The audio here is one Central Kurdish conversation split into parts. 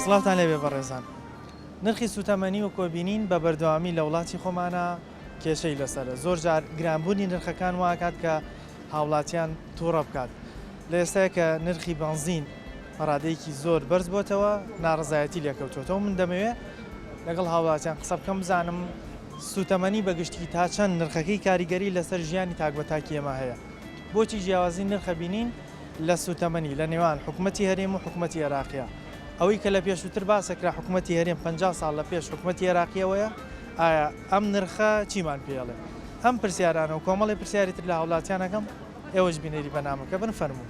سڵاوتان لێبێ بەڕێزان. نرخی سوتەمەنی وەکو بینین بە بەردەوامی لە وڵاتی خۆمانە کێشەی لەسەرە زۆر جار گرانبوونی نرخەکان واکات کە هاوڵاتیان تووڕە بکات لە ئێستای کە نرخی بەنزین بەڕادەیەکی زۆر بەرز بۆتەوە ناڕزایەتی لێکەوتوەتەوە من دەمەوێت لەگەڵ هاوڵاتیان قسە بکەم بزانم سوتەمەنی بەگشتی تا چەند نرخەکەی کاریگەری لەسەر ژیانی تاک بە تاکی ئێمە هەیە بۆچی جیاوازی نرخە بینین لە سوتەمەنی لە نێوان حکومەتی هەرێم و حکومەتی عێراقیە ئەوەی کە لە پێشووتر باسەکرا حکومەتی هەرێم 50 ساڵ لە پێش حکومەتی عێراقیەوەیە ئایا ئەم نرخە چیمان پێڵێ ئەم پرسیارانە و کۆمەڵی پرسیاری تر لە هاوڵاتیانەکەم ئێوەش بینەری بەنامەکە بن فەرموو.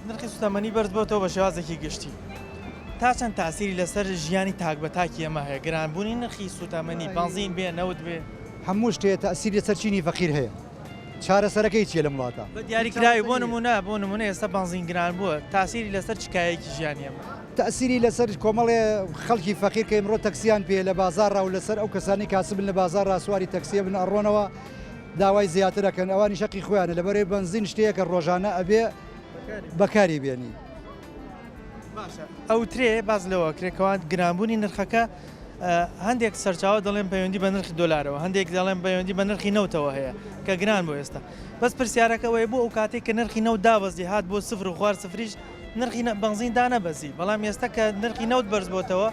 نرخی سوتەمەنی بەرز بۆتەوە بە شێوازێکی گشتی تا چەند تاسیری لەسەر ژیانی تاک بە تاکی ئێمە هەیە گرانبوونی نرخی سوتەمەنی بەنزین بێ نەوت بێ هەموو شتێ تەئسیری لەسەر چینی فەقیر هەیە چارەسەرەکەی چیە لەم وڵاتە؟ بە دیاریکراوی بۆ نمونە بۆ نمونە ئێستا بەنزین گران بووە تاسیری لەسەر چ کایەکی ژیانی ئێمە؟ تەئسیری لەسەر کۆمەڵێ خەڵکی فەقیر کە ئیمڕۆ تەکسیان پێیە لە بازاڕا و لەسەر ئەو کەسانەی کاسبن لە بازاڕا سواری تەکسیە بن ئەڕۆنەوە داوای زیاتر ئەکەن ئەوانیش هەقی خۆیانە لەبەرئەوەی بەنزین شتێکە ڕۆژانە ئەبێ بەکاری بێنی. باشە ئەوترێ باس لەوە کرێ کەوا گرانبوونی نرخەکە هەندێک سەرچاوە دەڵێن پەیوەندی بە نرخی دۆلارەوە هەندێک دەڵێن پەیوەندی بە نرخی نەوتەوە هەیە کە گران بۆ ئێستا بەس پرسیارەکە ئەوەیە بۆ ئەو کاتێک کە نرخی نەوت دابەزی هات بۆ سفر و خوار سفریش نرخی بەنزین دانەبەزی بەڵام ئێستا کە نرخی نەوت بەرز بۆتەوە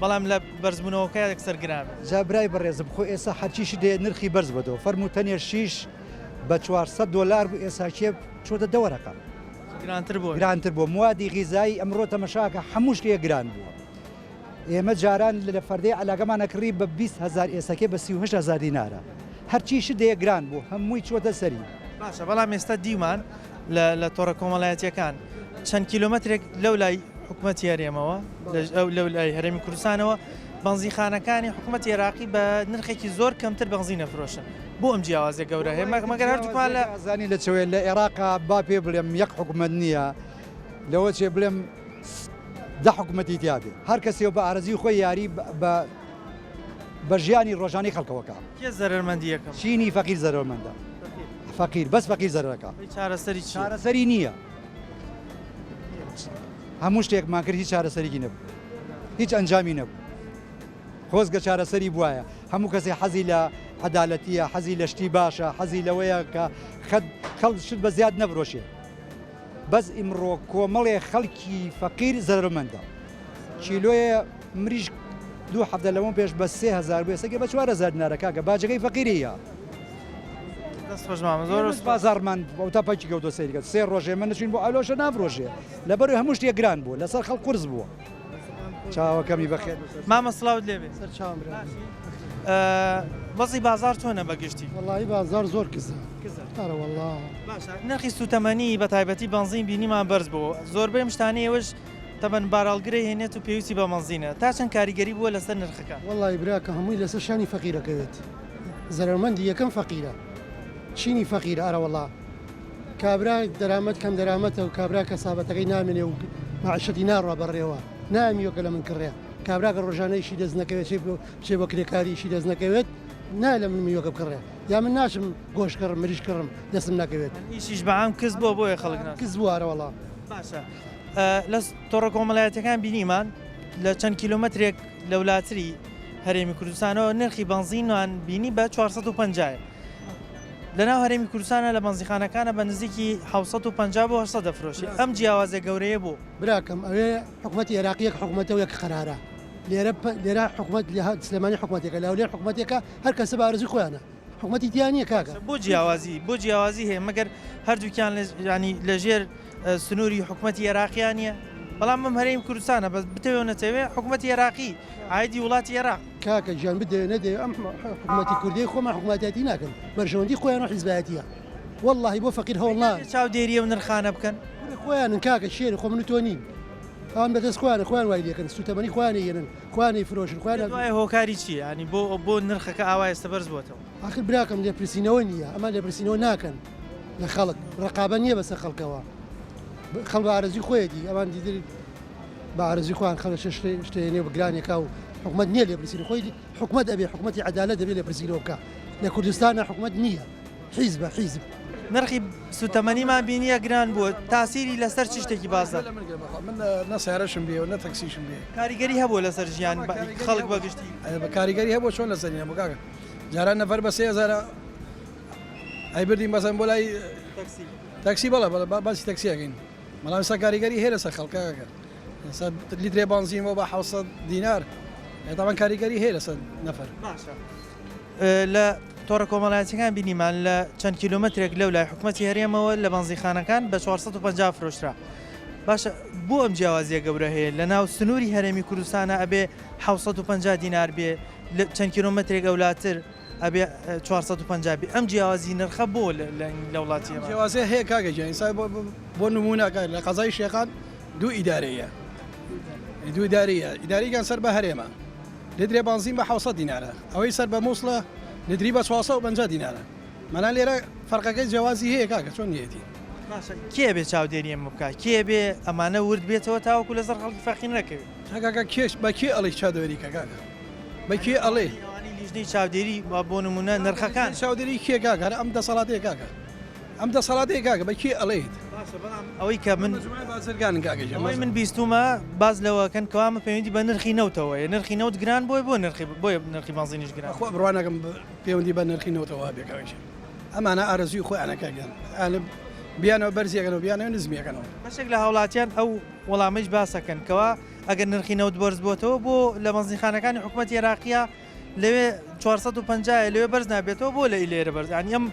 بەڵام لە بەرزبوونەوەکە یەکسەر گران جا برای بەڕێزم خۆ ئێستا هەرچی شت هەیە نرخی بەرز بۆتەوە فەرموو تەنێ شیش بە 400 دۆلار بوو ئێستا کێ چۆتە دە وەرەقە گرانتر بووە گرانتر بووە موادی غیزایی ئەمڕۆ تەمەشاکە هەموو شتێک گران بووە ئێمە جاران لە فەردەی عەلاگەمان ئەکڕی بە 20 هەزار ئێسەکەی بە 38 هەزار دینارە هەرچی شت دەیە گران بوو هەمووی چۆتە سەری. باشە بەڵام ئێستا دیومان لە لە تۆڕە کۆمەڵایەتیەکان چەند کیلۆمەترێک لەو لای حکومەتی هەرێمەوە لەو لای هەرێمی کوردستانەوە بەنزیخانەکانی حکومەتی عێراقی بە نرخێکی زۆر کەمتر بەنزین ئەفرۆشن بۆ ئەم جیاوازیە گەورە هەیە مەگەر هەردووکمان لە زانی لە چەوێ لە عێراقا با پێ بڵێم یەک حکومەت نییە لەوە چێ بڵێم دە حکومەتی تیا بێ هەر کەسێ و بە ئارەزوی خۆی یاری بە بە ژیانی ڕۆژانەی خەڵکەوەکە. کێ زەرەرمەندی یەکەم؟ چینی فەقیر زەرەرمەندە فەقیر بەس فەقیر زەرەرەکە. چارەسەری چیە؟ چارەسەری نییە هەموو شتێکمان کرد هیچ چارەسەرێکی نەبوو هیچ ئەنجامی نەبوو خۆزگە چارەسەری بواە هەموو کەسێ حەزی لە عەدالەتیە حەزی لە شتی باشە حەزی لەوەیە کە خەڵک شت بە زیاد نەفرۆشێ بەس ئیمڕۆ کۆمەڵێ خەڵکی فەقیر زەرەرمەندە کیلۆیە مریشک دوو هەفتە لەمە پێش بە 3000 بوو ئێستا بە 4000 دینارە کاکە باجەکەی فەقیریە دەست خۆش مامە زۆر بازاڕمان ئەو تا پەکی کەوتۆ سەیری کە سێ ڕۆژێ من نەچوین بۆ ئالۆشە نافرۆشێ لەبەر هەموو شتێک گران بووە لەسەر خەڵک قورس بووە چاوەکەمی بەخێر مامە سڵاوت لێبێ سەر چاوم برا وەزی بازار چۆنە بە گشتی؟ وەڵایی بازار زۆر کزە ئەرە وەڵا. باشە نرخی سوتەمەنی بە تایبەتی بەنزین بینیمان بەرز بوو زۆربەی ئەم شتانەی ئێوەش تەبەن بارهەڵگرە هێنێت و پێویستی بە بەنزینە تا چەند کاریگەری بووە لەسەر نرخەکان؟ وەڵایی براکە هەمووی لەسەر شانی فەقیرەکەوێت زەرەرمەندی یەکەم فەقیرە چینی فەقیرە ئەرەوەڵا کابرا دەرامەت کەم دەرامەتە و کابرا کەسابەتەکەی نامێنێ و مەعیشەتی ناڕوا بەڕێوە نامیۆکە لە من کڕێ کابرا گەر ڕۆژانە ئیشی دەست نەکەوێت چێ بچێ بۆ کرێکاری ئیشی دەست نەکەوێت نایە لە من میوەکە بکڕێ یا من ناچم گۆشت کڕم مریش کڕم دەستم نەکەوێت. ئیشیش بە عام کز بووە بۆیە خەڵک ناچێت. کز بووە ئەرەوەڵا. باشە لە تۆڕە کۆمەڵایەتیەکان بینیمان لە چەند کیلۆمەترێک لەولاتری هەرێمی کوردستانەوە نرخی بەنزینمان بینی بە 450 لەناو هەرێمی کوردستانە لە بەنزیخانەکانە بە نزیکی 750 بۆ 800 دەفرۆشی ئەم جیاوازە گەورەیە بۆ؟ براکەم ئەوێ حکومەتی ئێراقی یەک حکومەتە و یەک قەرارە لێرە لێرە حکومەت لە سلێمانی حکومەتێکە لە هەولێر حکومەتێکە هەر کەسە بە ئارەزوی خۆیانە حکومەتی تیا نییە کاکە. بۆ جیاوازی بۆ جیاوازی هەیە مەگەر هەردووکیان ینی لەژێر سنووری حکومەتی عێراقیان نییە بەڵام ئەم هەرێمی کوردستانە بەس بتەوێ و نەتەوێ حکومەتی عێراقی عایدی وڵاتی عێراق. کاکە گیان بدەوێ نەدەوێ ئەم حکومەتی کوردیەی خۆمان حکومەتایەتی ناکەن بەرژەوەندی خۆیان و حیزبایەتیە. وەڵاهی بۆ فەقیر هەوڵ نا. چاودێری ئەو نرخانە بکەن. کورە خۆیانن کاکە شێرە خۆ من و تۆ نین ئەوان بەدەست خۆیانە خۆیان وای لێکەن سوتەمەنی خۆیان ئەیەنن خۆیان ئەیفرۆشن خۆیان. دوای هۆکاری چیە یانی بۆ بۆ نرخەکە ئاوا ئێستا بەرز بۆتەوە؟ ئاخر براکەم لێپرسینەوە نییە ئەمان لێپرسینەوە ناکەن لە خەڵک ڕقابە نییە بەسەر خەڵکەوە خەڵ بە ئارەزوی خۆیەتی ئەوان دیتر بە ئارەزوی خۆیان خەڵک شتێنێ و گرانێکا و حکومەت نییە لێپرسین خۆی حکومەت ئەبێ حکومەتی عەدالەت دەبێ لێپرسینەوە بکا لە کوردستانا حکومەت نییە حیزبە حیزب. نرخی سوتەمەنیمان بینیە گران بووە تاسیری لەسەر چ شتێکی بازاڕ؟ من نە سەیارەشم بێ و نە تەکسیشم بێ. کاریگەری هەبووە لەسەر ژیان خەڵک بە گشتی؟ کاریگەری هەبووە چۆن لەسەری نەبوو کاکە جاران نەفەر بە 3000 ئەیبردین مەسەن بۆ لای تەکسی تەکسی بەڵێ بەڵێ باسی تەکسی ئەکەین بەڵام ئێستا کاریگەری هەیە لەسەر خەڵکە کاکە. ئێستا لیترێ بەنزین بۆ بە 700 دینار تاوان کاریگەری هەیە لەسەر نەفەر. باشە لە تۆڕە کۆمەڵایەتیەکان بینیمان لە چەند کیلۆمەترێک لەو لای حکومەتی هەرێمەوە لە بەنزینخانەکان بە 450 فرۆشرا باشە بۆ ئەم جیاوازیە گەورە هەیە لە ناو سنووری هەرێمی کوردستانە ئەبێ 750 دینار بێ لە چەند کیلۆمەترێک ئەولاتر ئەبێ 450 بێ ئەم جیاوازی نرخە بۆ لە وڵاتی ئێمە؟ جیاوازی هەیە کاکە گیان ئێستا بۆ نموونە کاک لە قەزای شێخان دوو ئیدارەیە دوو ئیدارەیە ئیدارەیەکیان سەر بە هەرێمە لیترێ بەنزین بە 700 دینارە ئەوەی سەر بە مووسڵە لیتری بە 450 دینارە مەلا لێرە فەرقەکەی جیاوازی هەیە کاکە چۆن نیەتی. باشە کێ ئەبێ چاودێری ئەمە بکا کێ ئەبێ ئەمانە ورد بێتەوە تاوەکو لەسەر خەڵکی فەقیر نەکەوێ؟ کاکە کێش بە کێ ئەڵێی چاودێری کە کاکە بە کێ ئەڵێی؟ ئەوانەی لیژنەی چاودێری بۆ نمونە نرخەکان. چاودێری کێ کاکە هەر ئەم دەسەڵاتەیە کاکە. ئەم دەسەڵاتەیە کاکە بە کێ ئەڵێیت؟ باشە بەڵام ئەوەی کە من بازرگانن کاکە گیان. ئەوەی من بیستوومە باس لەوە ئەکەن کەوا ئەمە پەیوەندی بە نرخی نەوتەوە هەیە نرخی نەوت گران بۆیە بۆ نرخی بۆیە نرخی بەنزینیش گران. بەخوا بڕوا ناکەم پەیوەندی بە نرخی نەوتەوە هەبێ کاکە گیان ئەمانە ئارەزووی خۆیانە کاک گیان ئالە بیانەوە بەرزی ئەکەنەوە بیانەوە نزمی ئەکەنەوە. بەشێک لە هاوڵاتیان ئەو وەڵامەیش باس ئەکەن کەوا ئەگەر نرخی نەوت بەرز بۆتەوە بۆ لە بەنزینخانەکانی حکومەتی عێراقیە لەوێ 450 یە لەوێ بەرز نابێتەوە بۆ لە لێرە بەرز یانی ئەم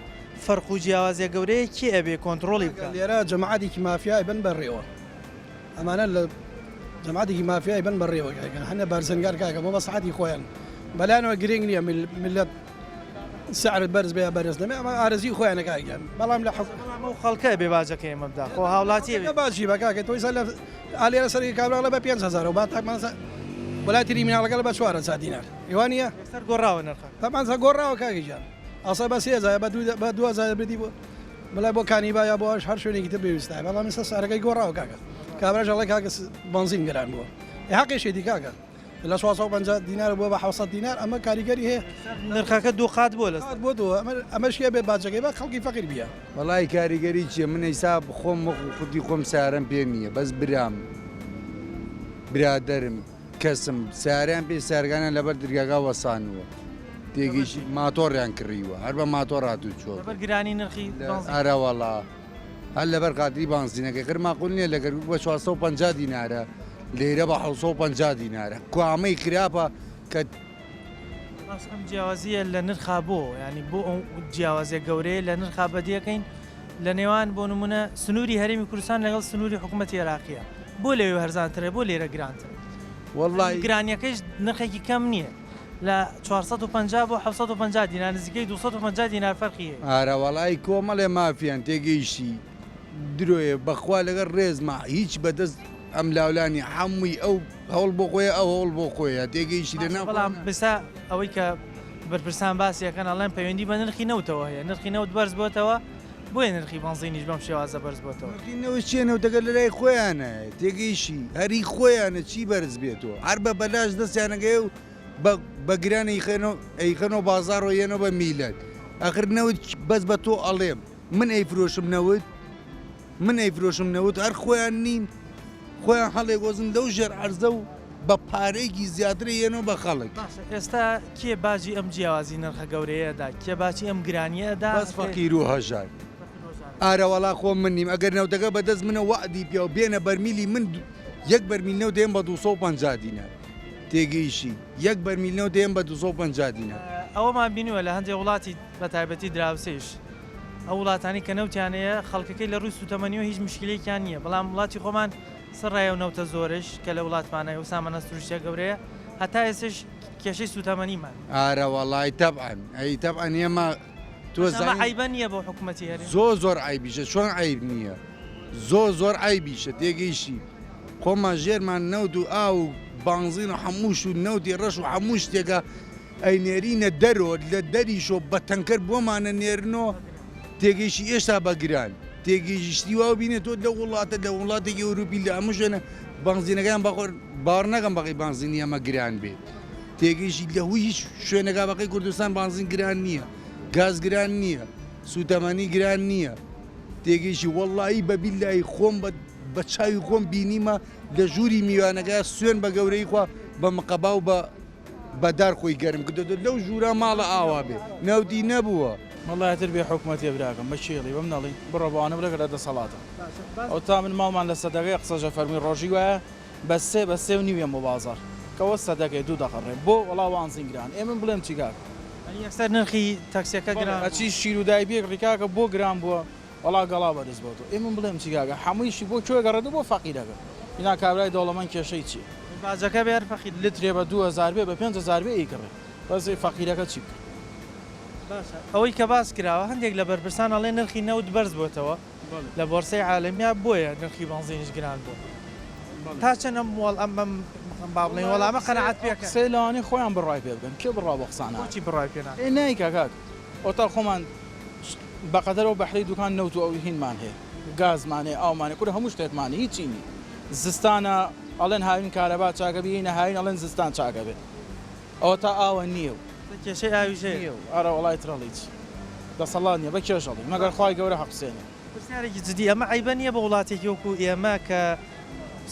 فەرق و جیاوازیە گەورەیە کێ ئەبێ کۆنتڕۆڵی بکا؟ لێرە جەماعەتێکی مافیا ئەیبەن بە ڕێوە ئەمانە لە جەماعەتێکی مافیا ئەیبەن بە ڕێوە کاکە هەنە بارزنگار کاکە بۆ مەسڵەحەتی خۆیان بەلایانەوە گرنگ نییە میللەت سعر بەرز بێ یا بەرز نەبێ ئەمە ئارەزوی خۆیانە کاک گیان بەڵام لە حکومەت بەڵام ئەو خەڵکە ئەبێ باجەکەی ئێمە بدا خۆ هاوڵاتی ئەبێ باجی بە کاکە تۆ ئیستا لە ئالێرە سەری کابرا ئەڵێ بە 5000 و با تاکمان وەلای تری مناڵەکە بە 4000 دینار ئێوە نییە یەکسەر گۆڕاوە نرخەکە تەبعەن سە گۆڕاوە کاکە گیان ئەسا بە 3000 بە دوو بە 2000 بدی بۆ بەڵای بۆ کانیبا یا بۆ هەر شوێنێکی تر پێویستە بەڵام ئێستا سعرەکەی گۆڕاوە کاکە کابراش ئەڵێ کاکە بەنزین گران بووە حەقیشێتی کاکە لە 450 دینار بووە بە 700 دینار ئەمە کاریگەری هەیە نرخەکە دوو قات بووە لەسەر بۆ دووە ئەمەش کێ بێ باجەکەی بە خەڵکی فەقیر بیە. وەڵایی کاریگەری چیە من ئیسا خۆم وەکو خودی خۆم سارەم پێ نییە بەس برام برادەرم کەسم ساریان پێ سارگانیان لەبەر درگاگا وەسانووە تێگەیشتی ماتۆڕیان کڕیوە هەر بە ماتۆڕ هاتوو چۆ لەبەر گرانی نرخی بەنزین. ئەرەوەڵا هەر لەبەر خاتری بانزینەکەی خر ماقول نییە لە کەرکوک بە 450 دینارە لێرە بە 750 دینارە کوامەی خراپە کە باش ئەم جیاوازیە لە نرخا بۆ ینی بۆ ئەو جیاوازیە گەورەیە لە نرخا بەدیەکەین لە نێوان بۆ نمونە سنووری هەرێمی کوردستان لەگەڵ سنووری حکوومەتی عێراقیە بۆ لەوێ هەرزانترە بۆ لێرە گرانتر وەڵی گرانیەکەیش نرخێکی کەم نییە لە 450 بۆ 750 دینار نزیکەی 250 دینار فەرقی هەیە. ئارە وەڵایی کۆمەڵێ مافیان تێگەیشتی درۆیە بەخوا لەگەڵ ڕێزما هیچ بەدەست ئەم لاولا نیە حەمووی ئەو هەوڵ بۆ خۆیە ئەو هەوڵ بۆ خۆیە تێگەیشتی لە ناو بەڵام بسا ئەوەی کە بەرپرسان باسی ئەکەن ئەڵێن پەیوەندی بە نرخی نەوتەوە هەیە نرخی نەوت بەرز بۆتەوە بۆیە نرخی بەنزینیش بەم شێوازە بەرز بۆتەوە. نرخی نەوت چیە نەوتەکە لەلای خۆیانە تێگەیشی هەری خۆیانە چی بەرز بێتەوە هەر بە بەلاش دەستیانەگەی و بە گران ئەیخەنەوە بازاڕەوە یەنەوە بە میلەت ئەخر نەوت بەس بە تۆ ئەڵێم من ئەیفرۆشم نەوت من ئەیفرۆشم نەوت هەر خۆیان نین خۆیان هەڵێگۆزن لەو ژێر عەرزە و بە پارەیەکی زیاتر یەنەوە بە خەڵک. باشە ئێستا کێ باجی ئەم جیاوازی نرخە گەورەیە ئەدا؟ کێ باجی ئەم گرانیە ئەدا؟ بەس فەقیر و هەژار. ئارەوەڵا خۆ من نیم ئەگەر نەوتەکە بە دەست منە وەعدی پیاو بێنە بەرمیلی من یەک بەرمیل نەوت دێم بە 250 دینار تێگەیشی یەک بەرمیل نەوت دێم بە 250 دینار. ئەوەمان بینیوە لە هەندێ وڵاتی بە تایبەتی دراوسێیش ئەو وڵاتانەی کە نەوتیان هەیە خەڵکەکەی لە ڕووی سووتەمەنیەوە هیچ مشکلەیەکیان نییە بەڵام وڵاتی خۆمان سەرڕای ئەو نەوتە زۆرەش کە لە وڵاتمانە ئەو سامانە سروشتیە گەورەیە هەتا ئێستەش کێشەی سووتەمەنیمان. ئارەوەڵای تەبعەن ئەی تەبعەن ئێمە. تۆ بەس ئەمە زانی عەیبە نییە بۆ حکومەتی هەرێم؟ زۆر زۆر عەیبیشە چۆن عەیب نییە زۆر زۆر عەیبیشە تێگەیشتی خۆمان ژێرمان نەوت و ئاو و بانزین و هەمووش و نەوتی ڕەش و هەموو شتێکە ئەینێرینە دەرۆ لە دەریشۆ بە تەنکەر بۆمانە نێرنۆ تێگەیشتی ئێشتا بە گران تێگەیشتی واو بینێ تۆ لە وڵاتە لە وڵاتێکی ئەوروپی لە هەموو شوێنە بانزینەکەیان بەخۆر باوەڕ نەکەم بەقەی بانزینی ئەمە گران بێت تێگەیشتی لە هوی هیچ شوێنەکە بەقەی کوردستان بانزین گران نییە گاز گران نییە سوتەمەنی گران نییە تێگەیشتی وەڵایی بە بیلایی خۆم بە بە چاوی خۆم بینیمە لە ژووری میوانەکە سوێن بە گەورەی خوا بە مقەبا و بە بە دار خۆی گەرم کردۆتەوە لەو ژوورە ماڵە ئاوا بێ نەوتی نەبووە. وەڵا ئیتر بێ حکومەتیە براکەم بە کێ ئەڵێی بەمن ئەڵێی بڕۆ بەوانە بڵێ کە لە دەسەڵاتن ئەوتا من ماڵمان لە سەدەکەی قسەشە فەرمووی ڕۆژی وایە بە سێ بە سێ و نیو یەم بۆ بازاڕ کەوە سەدەکەی دوو دەقە ڕێ بۆ وەڵا وانزین گران ئێ من بڵێم چی کاکە. یانی یەکسەر نرخی تاکسیەکە گران بوو. ئەچی شیر و دایبیەک ڕی کاکە بۆ گران بووە وەڵا گەڵا بەرز بۆتەوە ئێ من بڵێم چی کاکە حەموویشی بۆ کوێ گەڕێتەوە بۆ فەقیرەکە ئینا کابرای دەوڵەمەند کێشەی چیە. باجەکە بێ هەر فەقیر. لترێ بە 2000 بێ بە 5000 بێ ئەیکڕێ بەس ئێ فەقیرەکە چی بکا. باشە ئەوەی کە باس کراوە هەندێک لە بەرپرسان ئەڵێن نرخی نەوت بەرز بۆتەوە لە بۆرسەی عالەمیا بۆیە نرخی بەنزینیش گران بووە تا چەند ئەم وەڵ ئەم ئەم با بڵێین وەڵامە قەناعەت پێکەن. قسەی لەوانەیە خۆیان بڕوای پێ بکەن کێ بڕوا بەو قسانە بۆچی بڕوای پێ ناکەن؟ ئێ نایکا کاک ئەوەتا خۆمان بەقەدەر ئەو بەحرەی دوکان نەوت و ئەو هینمان هەیە گازمان هەیە ئاومان هەیە کورە هەموو شتێکمان هەیە هیچی نیە زستانە ئەڵێن هاوین کارەبا چاکە بێ یینە هاوین ئەڵێن زستان چاکە بێ ئەوەتا ئاوە نیە و کێشەی ئاویش هەیە نیە و ئەرە وەڵای ترەڵی چی دەسەڵات نیە بە کێش ئەڵێی مەگەر خوای گەورە حەق بسێنێ. پرسیارێکی جدی ئەمە عەیبە نیە بۆ وڵاتێکی وەکو ئێمە کە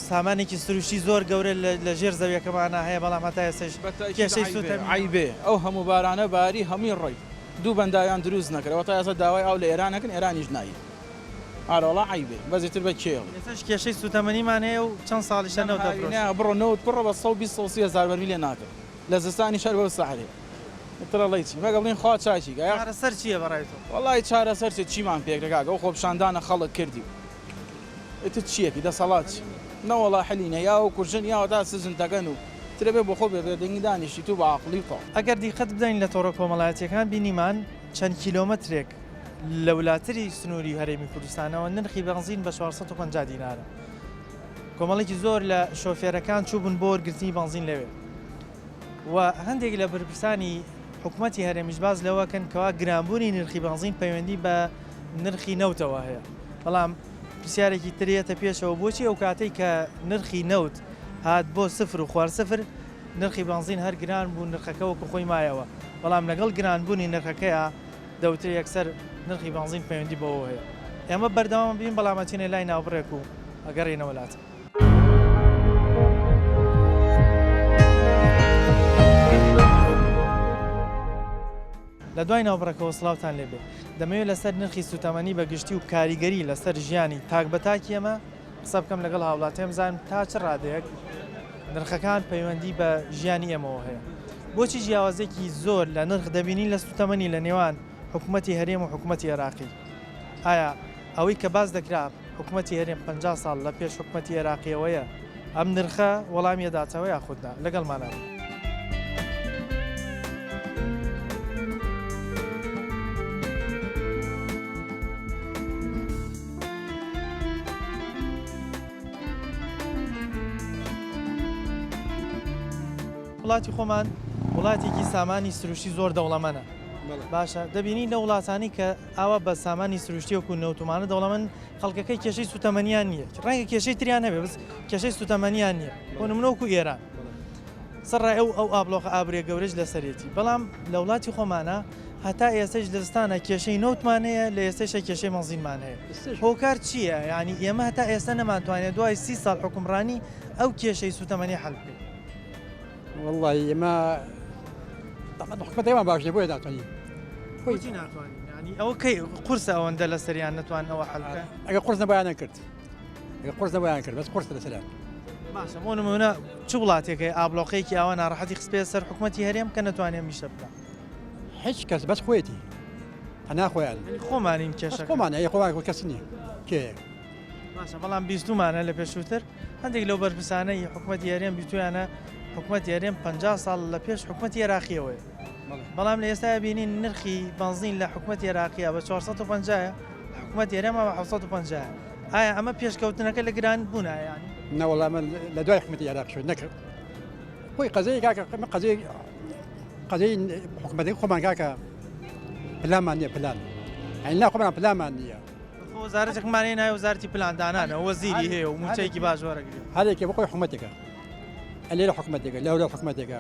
سامانێکی سروشتی زۆر گەورە لە ژێر زەویەکەمانا هەیە بەڵام هەتا ئێستەش کێشەی سوتەمەنی عەیبێ ئەو هەموو بارانە باری هەمووی ڕۆی دوو بەنداویان دروست نەکرد ئەوەتا ئێستا داوای ئاو لە ئێران ئەکەن ئێرانیش نایە ئارەوەڵا عەیبێ بەس ئیتر بە کێ ئەڵێی. ئێستەش کێشەی سوتەمەنیمان هەیە و چەند ساڵیشە لەم نەوت ئەفرۆشن. هاوینە بڕۆ نەوت پڕە بە 120 130 هەزار بەرمیل لێ ناکڕن لە زستانیش هەر بەو سعرەیە ئیتر ئەڵێی چی مەگە بڵێین خوا چاکی کا یاخ. چارەسەر چییە بەڕای تۆ؟ وەڵایی چارەسەر چیە چیمان پێکرێ کاکە ئەو خۆپیشاندانە خەڵک کردی ئیتر چیەکی دەسەڵات چی نەوەڵا حلی نە یا کوژن یا تا سجن دەگەن و ترە بێ بۆخۆ بێ بێدەنگی دانیشتی تو بە عاقڵی و تەواو. ئەگەر دیقەت بدەین لە تۆڕە کۆمەڵایەتیەکان بینیمان چەند کیلۆمەترێک لەولاتری سنووری هەرێمی کوردستانەوە نرخی بەنزین بە 450 دینارە. کۆمەڵێکی زۆر لە شۆفێرەکان چووبوون بۆ وەرگرتنی بەنزین لەوێ و هەندێک لە بەرپرسانی حکومەتی هەرێمیش باس لەوەکەن کەوا گرانبوونی نرخی بەنزین پەیوەندی بە نرخی نەوتەوە هەیە بەڵام پرسیارێکی تر یەتە پێشەوە بۆچی ئەو کاتەی کە نرخی نەوت هات بۆ سفر و خوار سفر نرخی بەنزین هەر گران بوو نرخەکە وەکو خۆی مایەوە بەڵام لەگەڵ گرانبوونی نرخەکەیا دەوترێ یەکسەر نرخی بەنزین پەیوەندی بەوەوە هەیە ئێمە بەردەوام بین بەڵام ئەچینە لای ناوبڕێک و ئەگەڕێینەوە لاتان. لە دوای ناوبڕەکەوە سڵاوتان لێبێ دەمەوێت لەسەر نرخی سوتەمەنی بە گشتی و کاریگەری لەسەر ژیانی تاک بە تاکی ئێمە قسە بکەم لەگەڵ هاوڵاتیان بزانم تا چ ڕادەیەک نرخەکان پەیوەندی بە ژیانی ئێمەوە هەیە بۆچی جیاوازێکی زۆر لە نرخ دەبینین لە سوتەمەنی لە نێوان حکوومەتی هەرێم و حکوومەتی عێراقی ئایا ئەوەی کە باس دەکرا حکوومەتی هەرێم 50 ساڵ لە پێش حکوومەتی عێراقیەوەیە ئەم نرخە وەڵامی ئەداتەوە یاخود نا؟ لەگەڵمانا بن. وڵاتی خۆمان وڵاتێکی سامانی سروشتی زۆر دەوڵەمەنە باشە دەبینی لە وڵاتانی کە ئاوا بە سامانی سروشتی وەکو نەوتومانە دەوڵەمەن خەڵکەکەی کێشەی سوتەمەنیان نییە ڕەنگە کێشەی تریان هەبێ بەس کێشەی سوتەمەنیان نییە بۆ نمونە وەکو ئێران سەرڕای ئەو ئەو ئابلۆقە ئابووریە گەورەش لەسەرێتی بەڵام لە وڵاتی خۆمانە هەتا ئێستەش لە زستانە کێشەی نەوتمان هەیە لە ئێستەشە کێشەی بەنزینمان هەیە هۆکار چییە یعنی ئێمە هەتا ئێستا نەمانتوانێت دوای سی ساڵ حکومڕانی ئەو کێشەی سوتەمەنی حل بکەین وەڵڵاهی ئێمە تەبعەن حکومەتەکەمان باش نیە بۆیە ناتوانین. بۆچی ناتوانین؟ یانی ئەوە کەی قورسە ئەوەندە لەسەریان نەتوان ئەوە حەل بکەن؟ ئەگەر قورس نەبوایان کرد ئەگەر قورس نەبوایان کرد بەس قورسە لەسەریان. باشە بۆ نمونە چ وڵاتێک هەیە ئابلۆقەیەکی ئاوا ناڕەحەتی خستبێتە سەر حکومەتی هەرێم کە نەتوانێ ئەم ئیشە بکا؟ هیچ کەس بەس خۆیەتی تەنها خۆیان. یانی خۆمانین کێشەکە. بەس خۆمانە ئەی خۆمان کەس نییە کێیە؟ باشە بەڵام بیستومانە لە پێشووتر هەندێک لەو بەرپرسانەی حکومەتی هەرێم بیستویانە حکومەتی هەرێم 50 ساڵ لە پێش حکومەتی عێراقیەوەیە. بەڵام لە ئێستا بینین نرخی بەنزین لە حکومەتی عێراقیە بە 450 لە حکومەتی هەرێمە بە 750. ئایا ئەمە پێشکەوتنەکە لە گران بوونە یانی؟ نەوەڵا من لە دوای حکومەتی عێراق شوێن نەکرد خۆی قەزەی کاکە ئەمە قەزەی قەزەی حکومەتی خۆمان کاکە پلانمان نییە پلان یعنی لا خۆمان پلانمان نییە. وەزارەتێکمان هەیە ناوی وەزارەتی پلاندانانە وەزیری هەیە و مووچەیەکی باش وەرەگرێت. هەرێکێ بۆ خۆی حکومەتێکە لێرە حکومەتێکە لەورە حکومەتێکە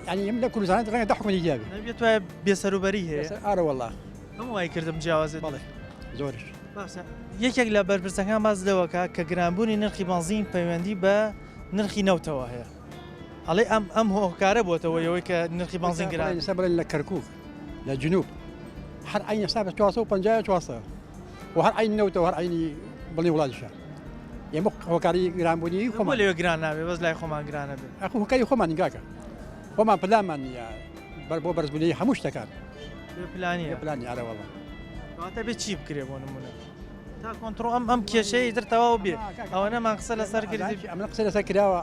یعنی ئەم لە کوردستان ڕەنگە دە حکومەتی جیابێ. پێت وایە بێسەروبەری هەیە؟ ئارە وەڵا. هەموو وای کردم جیاوازێت. بەڵێ زۆریش. باشە یەکێک لە بەرپرسەکان باس لەوەکە کە گرانبوونی نرخی بەنزین پەیوەندی بە نرخی نەوتەوە هەیە ئەڵێ ئەم ئەم هۆکارە بۆتەوە ئەوەی کە نرخی بەنزین گران ئێستا بڵێن لە کەرکوک لە جنوب هەر عین حساب 450 400 و هەر عین نەوتە و هەر عینی بڵێ وڵاتیشە ئێمە هۆکاری گرانبوونی خۆمان لەوێ گران نابێ بەس لای خۆمان گرانە بێ ئەخۆ هۆکاری خۆمان کاکە خۆمان پلانمان نییە بەر بۆ بەرزبوونەوەی هەموو شتەکان. بێ پلانیە. بێ پلانی ئەرە وەڵا. کەواتە بێ چی بکرێ بۆ نمونە تا کۆنتڕۆ ئەم ئەم کێشەیە تر تەواو بێ ئەوەنەمان قسە لەسەر کرد ئەمە قسە لەسەر کراوە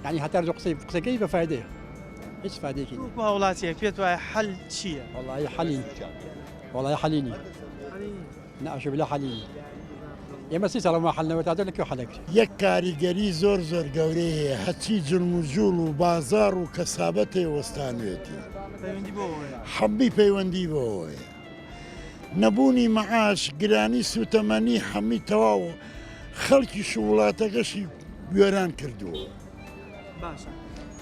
یعنی هەتا زۆر قسەی قسەکەی بە فایدەیە هیچ فادەیەکی نییە. وەکو هاوڵاتیەک پێت وایە حەل چییە؟ وەڵی حەلی وەڵی حەلی نییە. ناشو بلا حەلی نییە. ئێمە سی ساڵە ما حەل نەوە تا لە کوێ حەلەکرێ؟ یەک کاریگەری زۆر زۆر گەورەی هەیە هەرچی جلموجوڵ و بازاڕ و کەسابەت هەیە وەستانوێتی پەیوەندی بەوەوە هەیە. حەبی پەیوەندی بەوەوە هەیە نەبوونی مەعاش گرانی سوتەمەنی حەمی تەواو خەڵکیش و وڵاتەکەشی وێران کردووە. باشە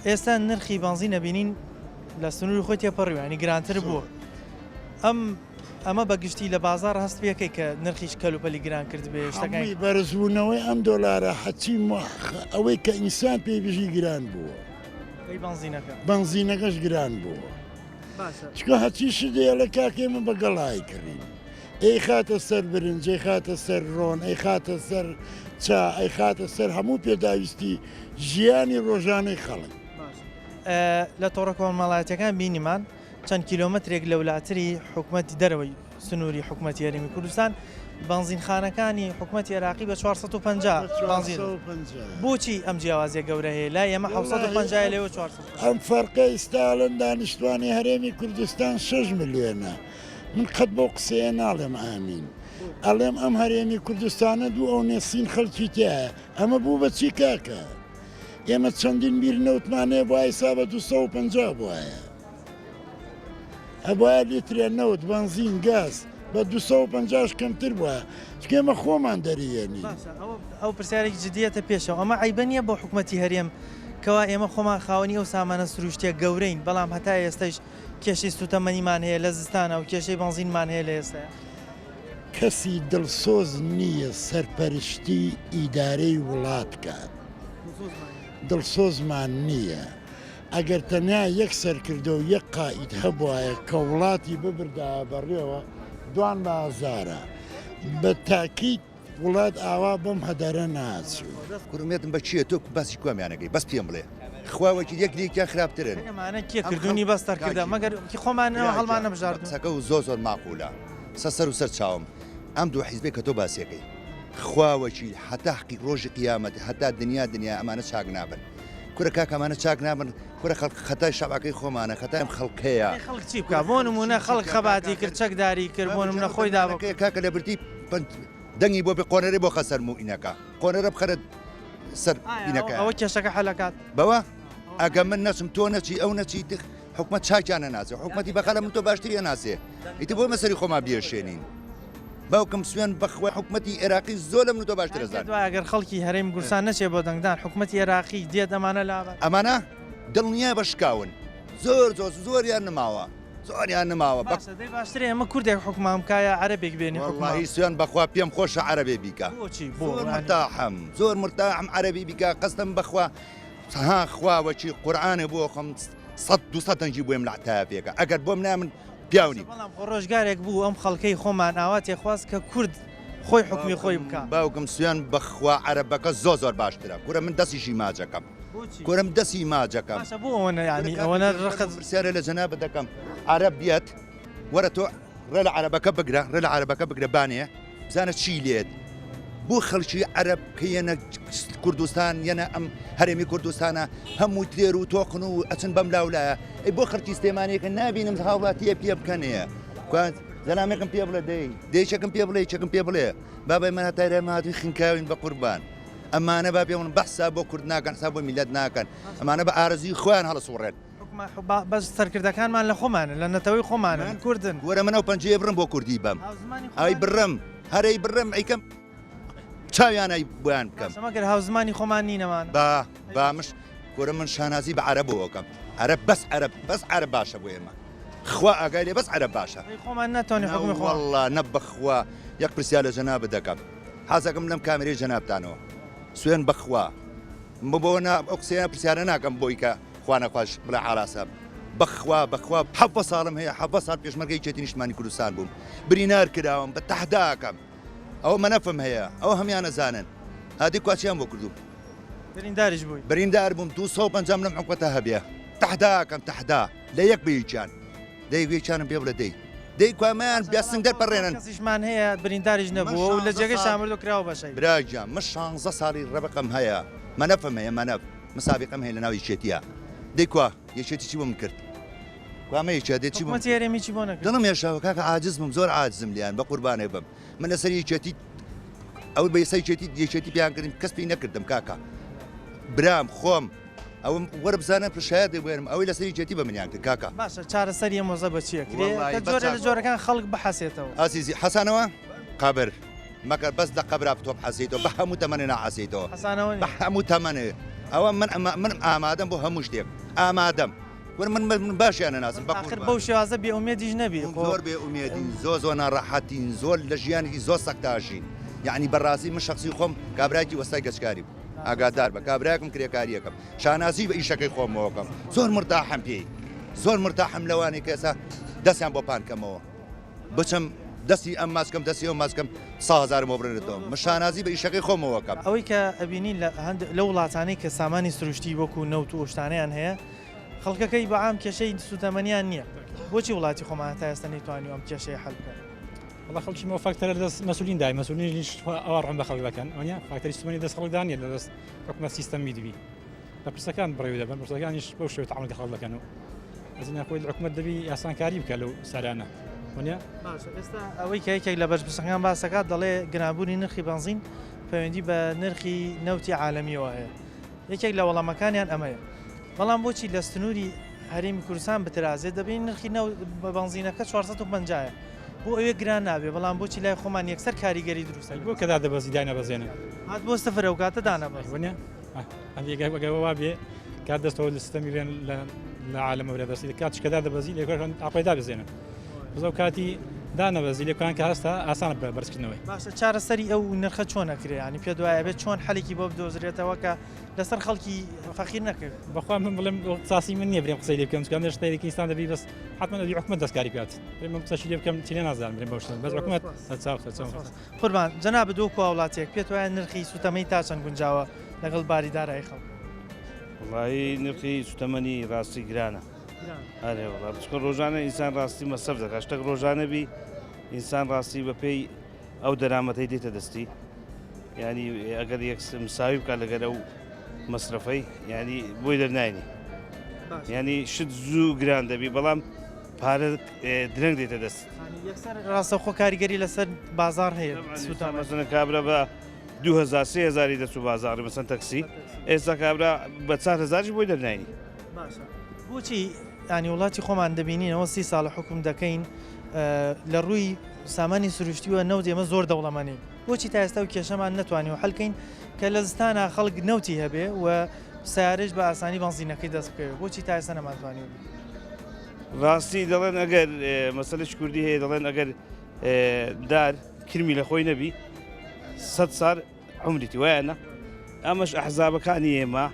ئێستا نرخی بەنزین ئەبینین لە سنووری خۆی تێپەڕیوە ینی گرانتر بووە ئەم ئەمە بە گشتی لە بازاڕ هەست پێکەی کە نرخیش کەلوپەلی گران کردبێ شتەکانی. هەمووی بەرزبوونەوەی ئەم دۆلارە هەرچی ئەوەی کە ئینسان پێی بژی گران بووە. ئەی بەنزینەکە؟ بەنزینەکەش گران بووە. باشە. چونکە هەرچی شت هەیە لە کاکە ئێمە بە گەڵای کڕین. ئەیخاتە سەر برنج، ئەیخاتە سەر ڕۆن، ئەیخاتە سەر چا، ئەیخاتە سەر هەموو پێداویستی ژیانی ڕۆژانەی خەڵک. باشە. لە تۆڕە کۆمەڵایەتیەکان بینیمان چەند کیلۆمەترێک لەولاتری حکومەتی دەرەوەی سنووری حکومەتی هەرێمی کوردستان بەنزینخانەکانی حکومەتی عێراقی بە 450 بەنزین بۆچی ئەم جیاوازیە گەورە هەیە لای ئێمە 750 لەوە 400 ئەم فەرقە ئیستا دانیشتوانی هەرێمی کوردستان 6 ملیۆنە من قەت بەو قسەیە ناڵێم ئامین ئەڵێم ئەم هەرێمی کوردستانە دوو ئەو نێسین خەڵکی تایە ئەمە بوو بە چی کاکە ئێمە چەندین بیر نەوتمان هەیە بۆ ئیسا بە 250 بواە ئەبوایە لیترێ نەوت، بەنزین، گاز بە 250 ش کەمتر بوایە، چونکە ئێمە خۆمان دەریێنین. باشە ئەوە ئەو پرسیارێکی جدیەتە پێشەوە، ئەمە عەیبە نییە بۆ حکومەتی هەرێم کەوا ئێمە خۆمان خاوەنی ئەو سامانە سروشتیە گەورەین بەڵام هەتا ئێستەیش کێشەی سوتەمەنیمان هەیە لە زستانا و کێشەی بەنزینمان هەیە لە ئێستایا؟ کەسی دڵسۆز نییە سەرپەرشتی ئیدارەی وڵات کات. دڵسۆزمان نییە. ئەگەر تەنیا یەک سەرکردە و یەک قائید هەبوایە کە وڵاتی ببردایە بەڕێوە، دوان بە هەزارە. بە تاکید وڵات ئاوا بەم هەدەرە ناچوو. کورە ئومێدم بە کێیە تۆ باسی کوامیان ئەکەی بەس پێم بڵێ خوا وەکیل یەک لێکیان خراپترن. ئەمانە کێ کردونی بەس سەرکردە مەگەر کی خۆمان هەڵمان نەبژاردون. قسەکەو زۆر زۆر ماقولە سە سەر و سەر چاوم ئەم دوو حیزبەی کە تۆ باسیەکەی خوا وەکیل هەتا حەقی ڕۆژی قیامەت هەتا دنیا دنیا ئەمانە چاک نابن کورە کاکە ئەمانە چاک نابن کورە خەڵک خەتای شەعبەکەی خۆمانە خەتای ئەم خەڵکەیە. ئەی خەڵک چی بکا بۆ نمونە خەڵک خەباتی کرد چەکداری کرد بۆ نمونە خۆی دا بە. کاکە لە برتی دەنگی بۆ بێ قۆنەرەی بۆ خە سەر موئینەکە قۆنەرە بخەرە سەر ئینەکە. ئەوە کێشەکە حەلەکات. بەوە ئەگە من نەچم تۆ نەچی ئەو نەچی حکومەت چاکیان نەناسێ حکومەتی بەغا لە من تۆ باشتری ئەناسێ ئیتر بۆ مەسەری خۆمان بیەشێنین. باوکم سوێن بەخوای حکومەتی ئێراقی زۆر لە من و تۆ باشتر ئەزانێ. دوای ئەگەر خەڵکی هەرێمی کوردستان نەچێ بۆ دەنگدان حکومەتی ئێراقی دێت ئەمانە لابەن؟ ئەمانە دڵنیا بە شکاون زۆر زۆر زۆریان نماوە زۆریان نماوە. باشە دەی باشترە ئێمە کوردێک حوکمان بکا یا عەرەبێک بێنی حوکمان؟ وەڵاهی سوێن بەخوا پێم خۆشە عەرەبێ بیکا. بۆچی بۆ؟ زۆر مرتاحم زۆر مرتاحم عەرەبی بیکا قەستم بەخوا ها خوا وەکی قورعانێ بۆ خۆم سەد دوو سەد دەنگی بۆیم لە عەتابێکە ئەگەر بۆم نا من پیاو نیم. بەڵام خۆ ڕۆژگارێک بوو ئەم خەڵکەی خۆمان ئاواتی خواست کە کورد خۆی حوکمی خۆی بکا. باوکم سوێن بەخوا عەرەبەکە زۆر زۆر باشترە کورە من دەسیشی ماجەکەم بۆچی؟ کورە من دەسی ماجەکەم. باشە بۆ ئەوەنە یانی ئەوەنە ڕقت. پرسیارێ لە جەنابت دەکەم عەرەب بێت وەرە تۆ ڕێ لە عەرەبەکە بگرە ڕێ لە عەرەبەکە بگرە بانێ بزانە چی لێت. بۆ خەڵکی عەرەب کە یەنە کوردستان یەنە ئەم هەرێمی کوردستانە هەموو تێر و تۆقن و ئەچن بەم لاولایە ئەی بۆ خەڵکی سلێمانیەکە نابینم هاوڵاتیە پێ بکەنەیە زەلامێکم پێ بڵێ دەی دەیچەکم پێ بڵێ چەکم پێ بڵێ بابای من هەتا رێمە هاتووی خنکاوین بە قوربان ئەمانە با پێ بڵێن بە حساب بۆ کورد ناکەن حساب بۆ میلەت ناکەن ئەمانە بە ئارەزووی خۆیان هەڵەسوڕێن. بەس سەرکردەکانمان لە خۆمانن لە نەتەوەی خۆمانن کوردن. وەرە من ئەو پەنجەیە بڕم بۆ کوردی بەم ئەی بڕم هەرەی بڕم ئەیکەم چاویان ئەی بۆیان بکەم. باشە مەگەر هاوزمانی خۆمان نین ئەمانە؟ با با مش کورە من شانازی بە عەرەبەوە ئەکەم عەرەب بەس عەرەب بەس عەرەب باشە بۆ ئێمە خوا ئاگای لێ بەس عەرەب باشە. ئەی خۆمان ناتوانین حوکمی خۆمان. نەوەڵا نە بەخوا یەک پرسیار لە جەنابت دەکەم حەزەکەم لەم کامێرەی جەنابتانەوە سوێن بەخوا بۆ نا ئەو قسەیە پرسیارە ناکەم بۆی کە خوا نەخواش بڵێ عاراسە بەخوا بەخوا حەڤە ساڵم هەیە حەڤە ساڵ پێشمەرگەی یەکێتی نیشتمانی کوردستان بووم برینار کراوم بە تەحداکەم ئەوە مەنەفم هەیە ئەوە هەمیان ئەزانن هادی کوا چیان بۆ کردووم برینداریش بووی بریندار بووم 250 لەم حکومەتە هەبێ تەحداکەم تەحدا لە یەک بەیەکیان دەی وێچانم پێ بڵێ دەی دەی کوا مەیان بیا سنگ دەرپەڕێنن کەسیشمان هەیە برینداریش نەبووە و لە جێگەی شامردۆ کراوە بە شەهید. برا گیان من شانزە ساڵی ڕەبقم هەیە مەنەفم هەیە مەنەف مسابیقەم هەیە لەناو یەکێتیە دەی کوا یەکێتی چی بۆ من کرد کوا مە یەکێ دەی چی بۆ حکومەتی هەرێمی چی بۆ نەکرد دڵم ێشاوە کاکە عاجز بووم زۆر عاجزم لێیان بە قوربانێ بم من لەسەر یەکێتی ئەو بە یسای یەکێتی یەکێتی پێیان کردم کەس پێی نەکردم کاکە برام خۆم ئەوم وەرە بزانە پشایە دەبێنم ئەوەی لەسەر یەکێتی بە منیان کرد کاکە. باشە چارەسەری ئەم وەزە بە چیە کرێ کە جۆرێ لە جۆرەکان خەڵک بحەسێتەوە؟ ئازیزی حەسانەوە قەبر مەکە بەس لە قەبرا تۆ بحەسیتەوە بە هەموو تەمەنێ ناحەسیتەوە حەسانەوە بە هەموو تەمەنێ ئەوە من من ئامادەم بۆ هەموو شتێک ئامادەم وەرە من من باشیان نەناسم بە ئاخر بەو شێوازە بێ ئومێدیش نەبی خۆ زۆر بێ ئومێدین زۆر زۆر ناڕەحەتین زۆر لە ژیانێکی زۆر سەختاژین یعنی بەڕاستی من شخصی خۆم کابراکی وەستای گەچکاری بوو ئاگادار بە کابراکم کرێکاریەکەم شانازی بە ئیشەکەی خۆمەوەکەم زۆر مرتاحم پێی زۆر مرتاحم لەوانەی کە ئێستا دەستیان بۆ پان کەمەوە بچم دەستی ئەم ماسکەم دەستی ئەو ماسکەم سا هەزارم بۆ بڕێنێتەوە من شانازی بە ئیشەکەی خۆمەوەکەم. ئەوەی کە ئەبینین لە هەند لەو وڵاتانەی کە سامانی سروشتی وەکو نەوت و ئەو شتانەیان هەیە خەڵکەکەی بە عام کێشەی سوتەمەنیان نییە بۆچی وڵاتی خۆمان هەتا ئێستا نەیتوانیوە ئەم کێشەیە حەل بکات؟ وەڵا خەڵکی مەوە فاکتەرە لە دەست مەسولین دای مەسولینیش ئەوە ڕحم بە خەڵک دەکەن ئەوە فاکتەری سوتەمەنی دەست خەڵکدا نییە لە دەست حکومەت سیستەمی دبی بە پرسەکان بڕێوی دەبەن پرسەکانیش بەو شێوە تەعامل خەڵک دەکەن و ئەزینا خۆی حکومەت دەبی ئاسانکاری بکە لەو سەرانە وەنیە؟ باشە ئێستا ئەوەی کە یەکێک لە بەرپرسەکان باس دەکات دەڵێ گرانبوونی نرخی بەنزین پەیوەندی بە نرخی نەوتی عالەمیەوە هەیە یەکێک لە وەڵامەکانیان ئەمەیە بەڵام بۆچی لە سنووری هەرێمی کوردستان بترازێت دەبین نرخی نەوت بە بەنزینەکە 450 بۆ ئەوێ گران نابێ بەڵام بۆچی لای خۆمان یەکسەر کاریگەری دروست بۆ کە دادەبەزی داینەبەزێنن هات بۆ سفر ئەو کاتە دانەبەز وەنیە هەندێک ئەگەر وا بێ کات دەستەوە لە سیستەمی بێن لە عالەمە لە دەستی کات شکەدا دەبەزی لێکۆشان ئاقۆی دابزێنن بەس ئەو کاتی دانەبەزی لێکان کە هەستا ئاسانە بە بەرزکردنەوەی باشە چارەسەری ئەو نرخە چۆن ئەکرێ ینی پێ دوایە بێت چۆن حەلێکی بۆ بدۆزرێتەوە کە لەسەر خەڵکی فەقیر نەکەوێت بەخوا من بڵێم قساسی من نییە برێم قسەی لێ بکەم چونکە شتێکی ئینسان دەبی بەس حتمما دەبی حکومەت دەستکاری بکات برێم من قسەشی لێ بکەم چی لێ نازانم برێم بەو شتە بەس حکومەت سەرچاو سەرچاو قوربان جەنابت وەکو هاوڵاتیەک پێت وایە نرخی سوتەمەنی تا چەند گونجاوە لەگەڵ باری دارایی خەڵک؟ وەڵایی نرخی سوتەمەنی ڕاستی گرانە ئەرێ وەڵا چونکە ڕۆژانە ئینسان ڕاستی مەسەف دەکات شتێک ڕۆژانە بی ئینسان ڕاستی بەپێی ئەو دەرامەتەی دێتە دەستی ینی ئەگەر یەک مساوی بکات لەگەر ئەو مەسرەفەی ینی بۆی دەرناینی ینی شت زوو گران دەبی بەڵام پارە درەنگ دێتە دەست. یەکسەر ڕاستەوخۆ کاریگەری لەسەر بازاڕ هەیە سووتان مەسەلەن کابرا بە 2000 3000 دەچوو بازاڕی مەسەن تەکسی ئێستا کابرا بە 4000 بۆی دەرناینی. باشە بۆچی ینی وڵاتی خۆمان دەبینینەوە سی ساڵە حکوم دەکەین لە ڕووی سامانی سروشتیوە نەوت ئێمە زۆر دەوڵەمەنین بۆچی تا ئێستا و کێشەمان نەتوانیوە حلکەین کە لە زستانە خەڵک نەوتی هەبێ و سیارەش بە ئاسانی بەنزینەکەی دەست بکەوێت بۆچی تا ئێستا نەمانتوانیوە ڕاستی دەڵێن ئەگەر مەسەلەی کوردی هەیە دەڵێن ئەگەر دار کرمی لە خۆی نەبی سە سار عمریتی وایە نە ئەمەش ئەحزابەکانی ئێمە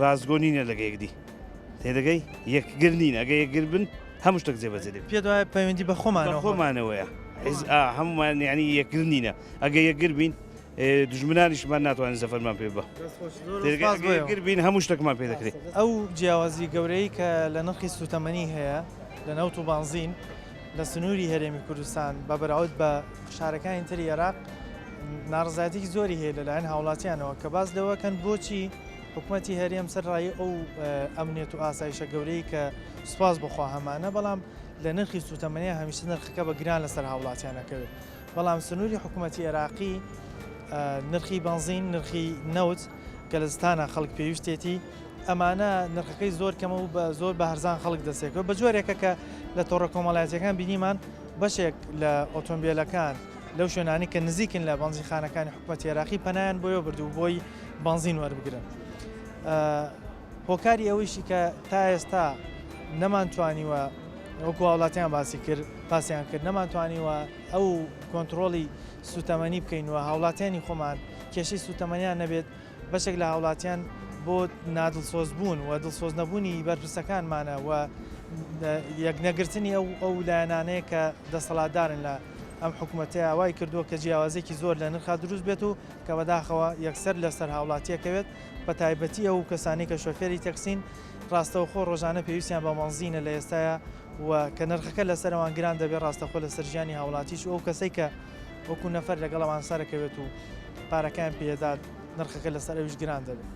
ڕاستگۆ نینە لەگە یەکدی تێدەگەی یەکگر نین ئەگە یەکگر بن هەموو شتێک جێبەجێ دەبێت پێ دوای پەیوەندی بە خۆمانەوە خۆمانەوەیە هەمومان یعنی یەکگر نینە ئەگە یەکگر بین دوژمنانیشمان ناتوانن زەفەرمان پێ بە گەر بین هەموو شتێکمان پێ دەکرێت. ئەو جیاوازی گەورەی کە لە نرخی سووتەمەنی هەیە لە نەوت و بانزین لە سنووری هەرێمی کوردستان بە بەراورد بە شارەکانی تری عێراق. ناڕزایەتێکی زۆری هەیە لەلایەن هاوڵاتیانەوە کە باس لەوەکەن بۆچی حکوومەتی هەرێم سەرڕای ئەو ئەمنیەت و ئاسایشە گەورەی کە سوپاس بخوا هەمانە بەڵام لە نرخی سوتەمەنی هەمیشە نرخەکە بە گران لەسەر هاوڵاتیانەکەوێت بەڵام سنووری حکوومەتی عێراقی نرخی بەنزین نرخی نەوت کە لە زستانە خەڵک پێویستێتی ئەمانە نرخەکەی زۆر کەمە و بە زۆر بە هەرزان خەڵک دەسێکەوە بە جۆرێکە کە لە تۆڕە کۆمەڵایەتیەکان بینیمان بەشێک لە ئۆتۆمبیلەکان لەو شوێنانی کە نزیکن لە بەنزینخانەکانی حکوومەتی عێراقی پەنایان بۆیە برد و بۆی بەنزین وەربگرن. هۆکاری ئەوەیشی کە تا ئێستا نەمانتوانیوە وەکو هاوڵاتیان باسی کرد باسیان کرد نەمانتوانیوە ئەو کۆنتترۆلی سوتەمەنی بکەین و هاوڵاتیانی خۆمان کێشەی سوتەمەنیان نەبێت بەشێک لە هاوڵاتیان بۆ نادڵسۆز بوون و دڵسۆز نەبوونی بەرپرسەکانمانە و یەکنەگرتنی ئەو ئەو لایەنانەیە کە دەسەڵاتدارن لە ئەم حکوومەتەیە وای کردووە کە جیاوازێکی زۆر لە نرخا دروست بێت و کە بەداخەوە یەکسەر لەسەر هاوڵاتیەکەوێت بە تایبەتی ئەو کەسانی کە شۆفێری تەکسین ڕاستەوخۆ ڕۆژانە پێویستیان بە بەنزینە لە ئێستایا و کە نرخەکە لەسەر ئەوان گران دەبێت ڕاستەخۆ لەسەر ژیانی هاوڵاتیش و ئەو کەسەی کە وەکو نەفەر لەگەڵ ئەوان سەرەکەوێت و پارەکەیان پێدات نرخەکە لەسەر ئەویش گران دەبێت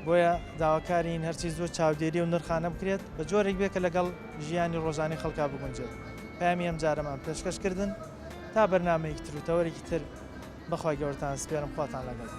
بۆیە داواکارین هەرچی زۆر چاودێری و نرخانە بکرێت بە جۆرێک بێت کە لەگەڵ ژیانی ڕۆژانی خەڵکا بگونجێت پەیامی ئەم جارەمان پێشکەش کردن تا بەرنامەیەکی تر و تەوەرێکی تر بەخوای گەورەتان سپێرم خواتان لەگەڵ.